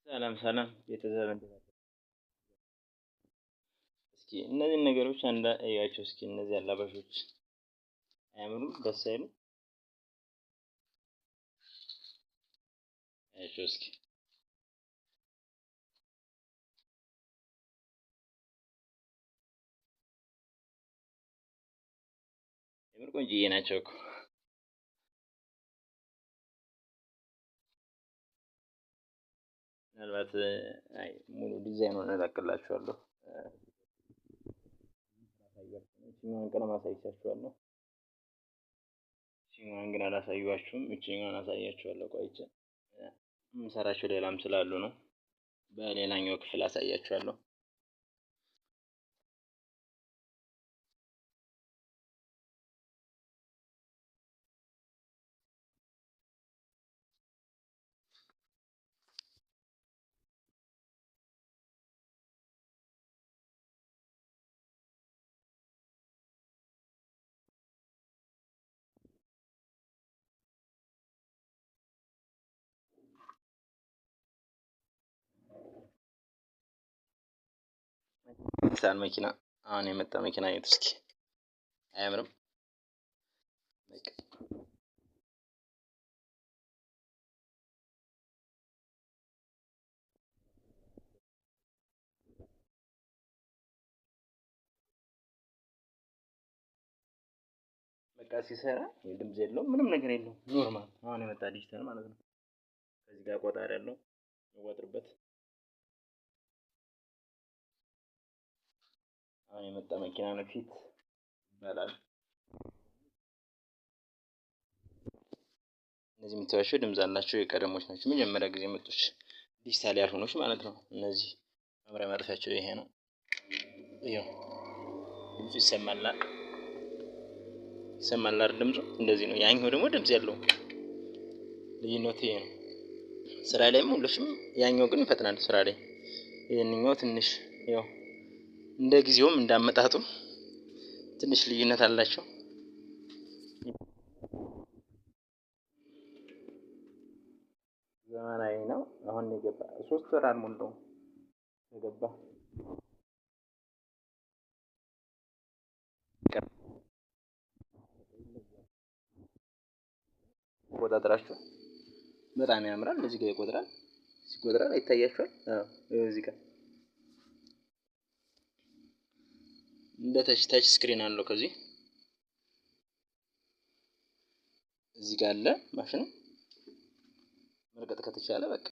ሰላም ሰላም ቤተሰብ እንዴት ናችሁ? እስኪ እነዚህን ነገሮች አንዳ እያቸው እስኪ እነዚህ አላባሾች አያምሩም? ደስ አይሉም? እያቸው እስኪ የምር ቆንጅዬ ናቸው እኮ። ምናልባት አይ ሙሉ ዲዛይኑን እለቅላችኋለሁ። ይችኛዋን ቀለም አሳይቻችኋለሁ። ይችኛዋን ግን አላሳዩዋችሁም። ይችኛዋን አሳያችኋለሁ ቆይቼ። የምሰራቸው ሌላም ስላሉ ነው። በሌላኛው ክፍል አሳያችኋለሁ። ኒሳን መኪና አሁን የመጣ መኪና እዩት እስኪ አያምርም? በቃ ሲሰራ ድምጽ የለውም፣ ምንም ነገር የለውም። Normal አሁን የመጣ ዲጂታል ማለት ነው። ከዚህ ጋር ቆጣሪ ያለው የሚቆጥርበት አሁን የመጣ መኪና ነው። ፊት ይባላል። እነዚህ የምታዩቸው ድምጽ አላቸው፣ የቀደሞች ናቸው። መጀመሪያ ጊዜ የመጡት ዲጂታል ያልሆኖች ማለት ነው። እነዚህ መምሪያ ማጥፊያቸው ይሄ ነው። ይኸው ድምፁ ይሰማላል ይሰማል አይደል? ድምፁ እንደዚህ ነው። ያኛው ደግሞ ድምጽ የለውም። ልዩነቱ ይሄ ነው። ስራ ላይም ሁሉሽም ያኛው ግን ይፈጥናል ስራ ላይ። ይሄንኛው ትንሽ ያው እንደ ጊዜውም እንዳመጣጡም ትንሽ ልዩነት አላቸው። ዘመናዊ ነው። አሁን የገባ 3 ወር አልሞላውም የገባ። ቆጣጥራችሁ በጣም ያምራል። እዚህ ጋር ይቆጥራል፣ ሲቆጥራል ይታያችኋል። አዎ እዚህ ጋር እንደ touch screen አለው። ከዚህ እዚህ ጋር አለ ማሽኑ። መርገጥ ከተቻለ በቃ።